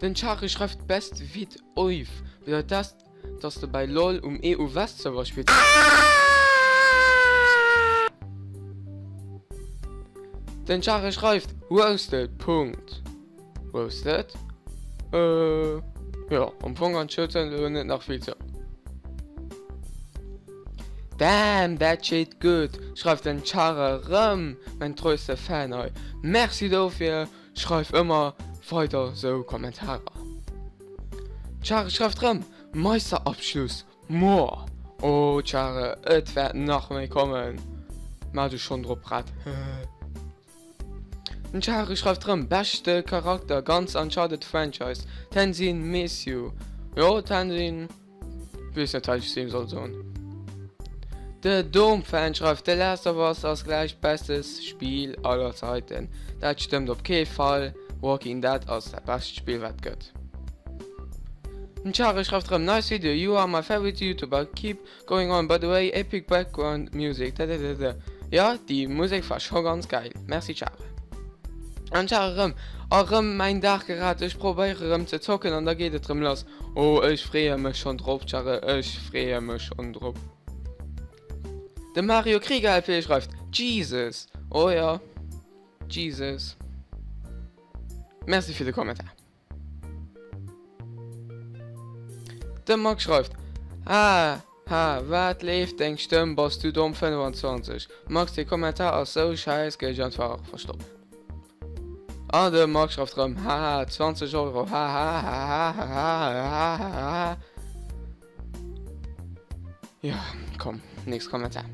Den Chare schreift Best Vid Oif. Bedeit dat dass de bei LoL um EU West Server spills? Den Chare schreift Roasted. Punkt. Roasted? Äh jo am Fong an Schëld elo net nach vill zou. Damn that shit good schreift den Chare rëm, mäin treueste Fan hei. Merci dofir, schreif ëmmer weider sou Kommentarer. Chare schreift rëm, Meisterabschluss moar. Oh Chare, et wäert nach méi kommen, maach dech schonn drop prett. Den Chari schreift rëm, Beschte Charakter ganz Uncharted Franchise, Tenzin miss you. Jo Tenzin, weess net wat ech zu him soll soen. The Dome Fan schreift, The Last of Us ass gläich bestes Spill aller Zeiten. Dat stëmmt op kee Fall, Walking Dead ass dat bescht Spill wat gëtt. Den Chari schreift rëm, Nice video, you are my favorite youtuber, keep Going on by the way epic background music dadadada jo déi Musek war scho ganz geil merci Chare an Chare rëm a rëm mäin Dag gerett ech probéiere rëm ze zocken an da geet et rëm lass oh ech freeë mech schonn drop Chare ech freeë mech schonn drop De Mario Krieger LP schreift Jesus oh jo Jesus Merci fir de Kommentar. De Max schreift, Ha ha wat leeft deng Stëmm bass du domm 25 Max dee Kommentar ass sou schäiss géif ech einfach verstoppen. An de Max schreift rëm, Haha 20 Euro hahahahahahahahaha. Jo, komm, nächst Kommentar.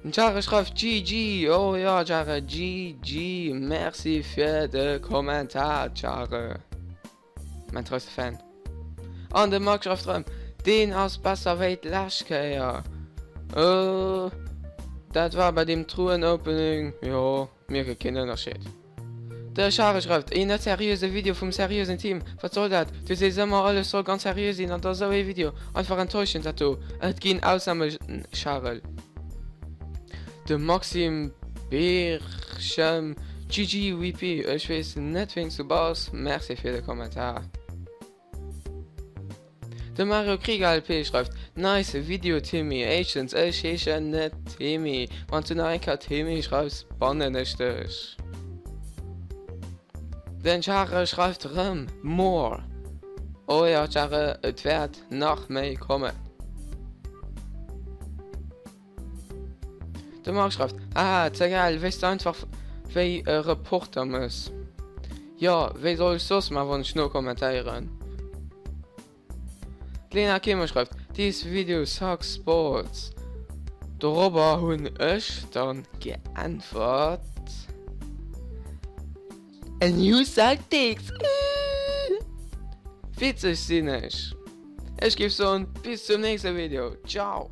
Den Jare schreift GG, oh ja Jare, GG, merci fir de Kommentar Jare. Mein treueste Fan. An de Max schreift rëm, deen ass besser wéi d'lescht Kéier. Äh, dat war bei dem Truhen-Opening, jo, mierke keen Ënnerscheed. De Charel schreift, Een net seriöse Video vum seriösen Team, wat soll dat? Du sees ëmmer alles soll ganz seriö sinn an da sou ee Video. Einfach enttäuschend dat do. Et ginn Ausname Charel. De Maxime Birchem, GGWP, ech weess net ween s du bass, merci fir de Kommentar. De Mario Krieger LP schreift, Nice Video Timmy, éischtens ech heeschen net Timmy, wanns du nach eng Kéier Timmy schreifs bannen ech dech. Den Jare schreift rëm, More! Oh jo Jare, et wäert nach méi kommen. De Marc schreift, Haha, ze gäil, wéis de einfach wéi e Reporter mëss. Jo, wéi soll ech soss man, wann ech nokommentéieren? D'Lena Kimmer schreift, This video sucks balls. Dorobber hunn ech dann geäntwert, And you suck dicks! Witzeg sinn ech. Ech géif soen, bis zum nächste Video. Ciao!